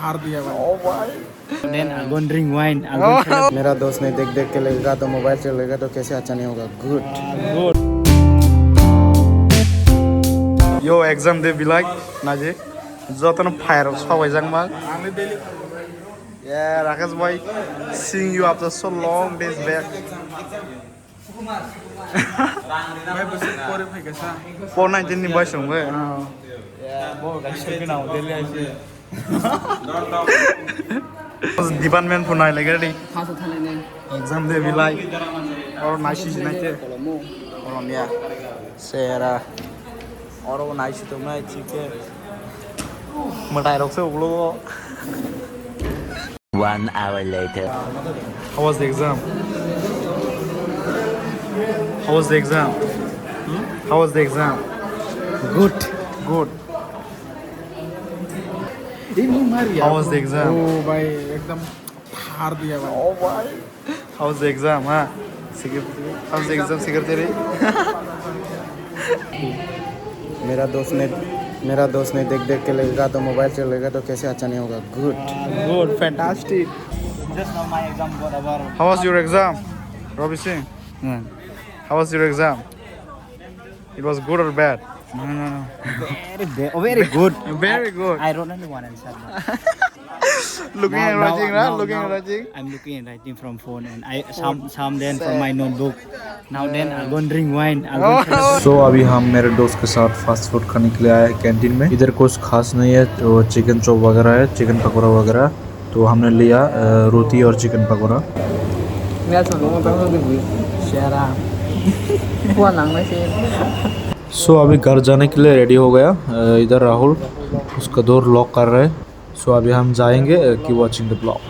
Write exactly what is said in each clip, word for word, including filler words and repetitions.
हार दिया भाई। Then I'll go and drink wine. I'll go and celebrate. मेरा दोस्त ने देख देख के लगेगा तो मोबाइल से लगेगा तो कैसे अच्छा नहीं होगा। Good। Yo, exam de bilai naji. Jotono fire sabai jang ma. Yeah, Rakesh bhai, seeing you after so long days back. Bai bwswk pore phaikha sa. Four nineteen ni bai song bai. Bo ga sirki na hotel ya si. Department phu nai lagi ready. Exam de bilai. Or nai si nai te. Kolom ya. Sera. Oro nai si to mai chike. Matai rok se ulo. One hour later. How was the exam? How was the exam? Hmm? How was the exam? Good. Good. How was the exam? Oh, bhai, ekdam thar diya, bhai. Oh, bhai. How was the exam, huh? Secretary. How was the exam, secretary? मेरा दोस्त ने मेरा दोस्त ने देख देख के लगेगा तो मोबाइल से लगेगा तो कैसे अच्छा नहीं होगा। Good। Good, fantastic। Just now my exam got over. How was your exam, Robi Singh? Hmm. How was your exam? It was good or bad? No, no, no. Very bad. Oh, very good. Very good. I, I wrote only one answer. Looking and writing, right? Looking and writing. I'm looking and writing from phone and I some some then from my notebook. Now then I'll go and drink wine. I'll go and celebrate. So अभी हम मेरे दोस्त के साथ fast food खाने के लिए आए हैं कैंटीन में। इधर कुछ खास नहीं है, तो चिकन चॉप वगैरह है, चिकन पकौड़ा वगैरह। तो हमने लिया, अ, रोटी और चिकन पकौड़ा। So अभी घर जाने के लिए रेडी हो गया। अ, इधर राहुल उसका डोर लॉक कर रहा है। So अभी हम जाएंगे, अ, keep watching the vlog।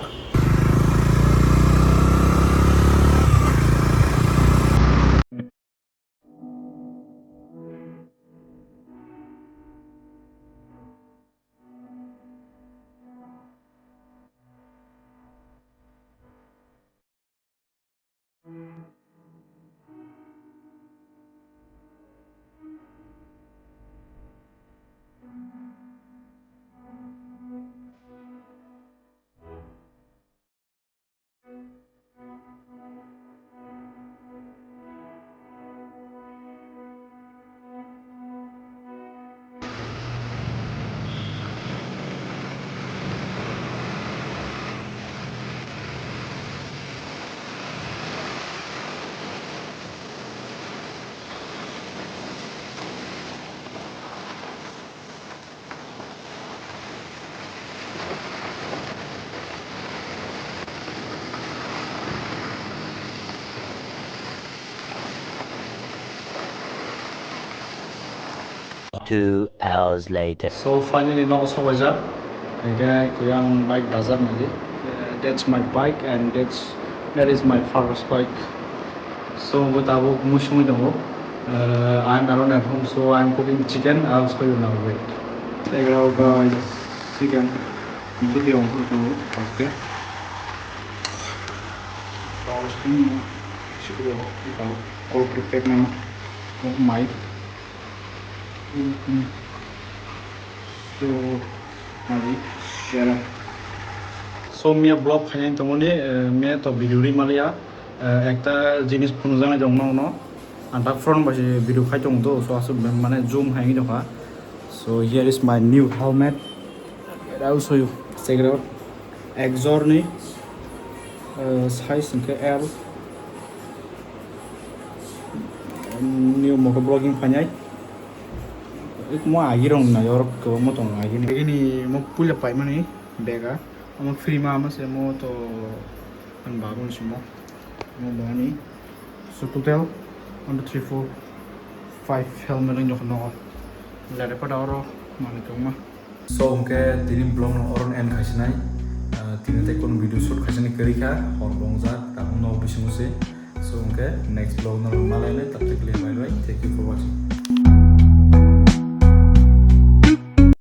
Two hours later. So finally nogo sobaijak. Hingke kuyang bike dajak nai. Uh, that's my bike and that's, that is my father's bike. So bo tabuk mui songwi tongo. Uh, I'm alone at home, so I'm cooking chicken. I'll show you now. Wait. Check it out, guys. Chicken. Video on tongo. Okay. Tapos kung siguro ikaw, all prepared na mo. Kung may. So, mari, share. So, miya vlog khainai tongmani, eh, miya to video ri maliya, eh, ekta jinis phunukjaknai tong nono. Ang ta front bai se video khai tong do, so aswk mane zoom hai wngwi tongkha. So, here is my new helmet. I'll show you. Check it out. Exor ni, eh, size hwnkhe L. New moto vlogging phainai. Mo agi rong nai oro kwbangma tongo agi ni. Agi ni mo puila paimani bag a. Omo free ma, omo se mo to ang babu ni simo. Omo bani. So total one, two, three, four, five helmet wng jokha nogo. Lere pada oro manwi kwbangma. So hwnkhe tini vlog no oro end khaisinai. Ah, tini tei kunu video shoot khaisinai kwrwi kha, hor bo wngjak, tabuk nok bisingo se. So hwnkhe next vlog no malai nai, tabuk tei bye bye, thank you for watching.